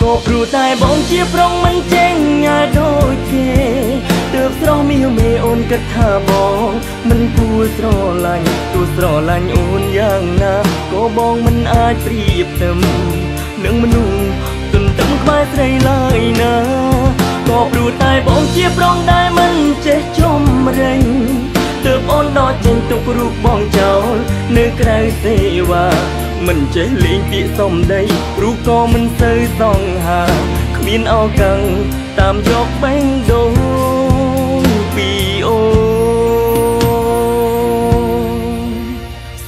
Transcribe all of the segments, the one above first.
ក៏ព្រោះតែបងជាប្រុងមិនចេញញ៉ាដូចគេទើបស្រស់មីមេអូនគិតថាបងមិនគួរស្រឡាញ់ទោះស្រឡាញ់អូនយ៉ាងណាក៏បងមិនអាចប្រៀបទៅនឹងមនុស្សទន្ទឹមក្បែរស្រីឡើយណាក៏ព្រោះតែបងជាប្រុងដែលមិនចេះជំរិញទើបអូនដកចេញទុករូបបងចោលនៅក្រៅសេវាមិនចេះលេងពាក្យសំដីរូបក៏មិនសូវសង្ហាគ្មានឱកាសតាមយកបេះដូងពីអូន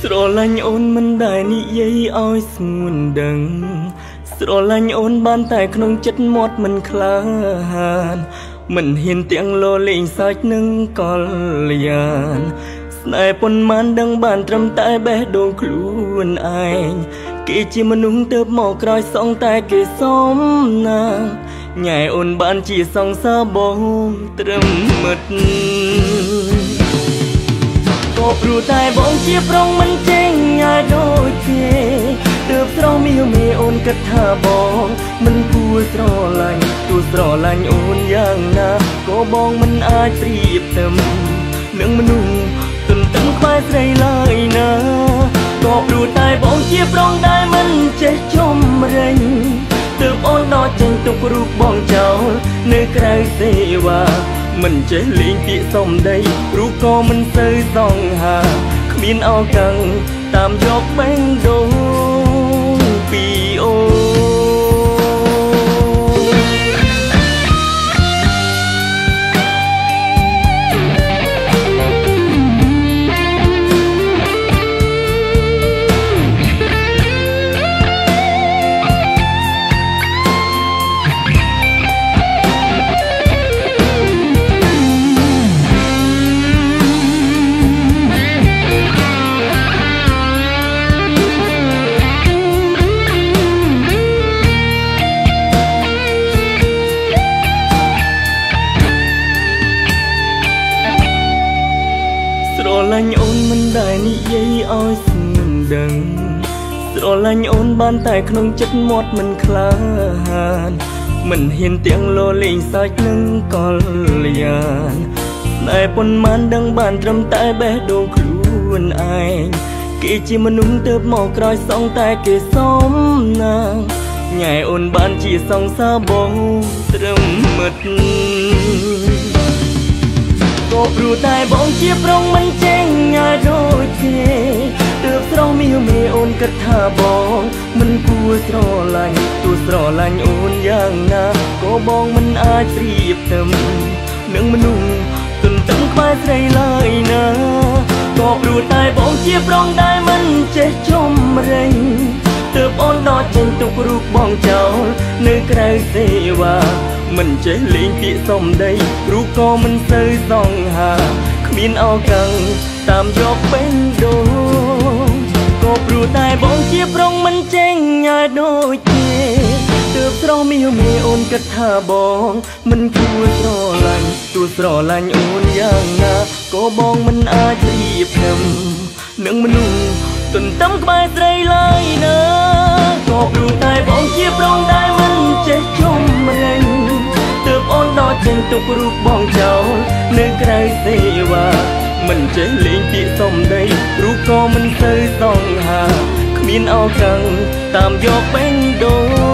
ស្រឡាញ់អូនមិនដែលនិយាយឲ្យស្ងួនដឹងស្រឡាញ់អូនបានតែក្នុងចិត្តមាត់មិនក្លាហានមិនហ៊ានទាំងលោលេងសើចនឹងកល្យានស្នេហ៍ប៉ុន្មានដឹងបានត្រឹមតែបេះដូងខ្លួនឯងគេជាមនុស្សទើបមកក្រោយសងតែគេសមណាញ៉ែអូនបានជាសង្សារបងត្រឹមមិត្តក៏ព្រោះតែបងជាប្រុងមិនចេញញ៉ែដូចគេទើបស្រស់មីមេអូនគិតថាបងមិនគួរស្រឡាញ់ទោះស្រឡាញ់អូនយ៉ាងណាក៏បងមិនអាចប្រៀបទៅនឹងមនុស្សទន្ទឹមក្បែរស្រីឡើយណាក៏ព្រោះតែបងជាប្រុងដែលមិនចេះជំរិញទើបអូនដកចេញទុករូបបងចោលនៅក្រៅសេវាមិនចេះលេងពាក្យសំដីរូបក៏មិនសូវសង្ហាគ្មានឱកាសតាមយកបេះដូងពីអូនស្រឡាញ់អូនមិនដែលនិយាយឲ្យស្ងួនដឹងស្រឡាញ់អូនបានតែក្នុងចិត្តមាត់មិនក្លាហានមិនហ៊ានទាំងលោលេងសើចនឹងកល្យានស្នេហ៍ប៉ុន្មានដឹងបានត្រឹមតែបេះដូងខ្លួនឯងគេជាមនុស្សទើបមកក្រោយសងតែគេសមណាញ៉ែអូនបានជាសង្សារបងត្រឹមមិត្តក៏ព្រោះតែបងជាប្រុងមិនចេញញ៉ាដូចគេទើបស្រស់មីមេអូនគិតថាបងមិនគួរស្រឡាញ់ទោះស្រឡាញ់អូនយ៉ាងណាក៏បងមិនអាចប្រៀបទៅនឹងមនុស្សទន្ទឹមក្បែរស្រីឡើយណាក៏ព្រោះតែបងជាប្រុងដែលមិនចេះជំរិញទើបអូនដកចេញទុករូបបងចោលនៅក្រៅសេវាមិនចេះលេងពាក្យសំដីរូបក៏មិនសូវសង្ហាគ្មានឱកាសតាមយកបេះដូងក៏ព្រោះតែបងជាប្រុងមិនចេញញ៉ែដូចគេទើបស្រស់មីមេអូនគិតថាបងមិនគួរស្រឡាញ់ទោះស្រឡាញ់អូនយ៉ាងណាក៏បងមិនអាចប្រៀបទៅនឹងមនុស្សទន្ទឹមក្បែរស្រីឡើយណាក៏ព្រោះតែបងជាប្រុងដែលមិនចេះជំរិញទើបអូនដកចេញទុករូបបងចោលនៅក្រៅសេវាមិនចេះលេងពាក្យសំដីរូបក៏មិនសូវសង្ហាគ្មានឱកាសតាមយកបេះដូ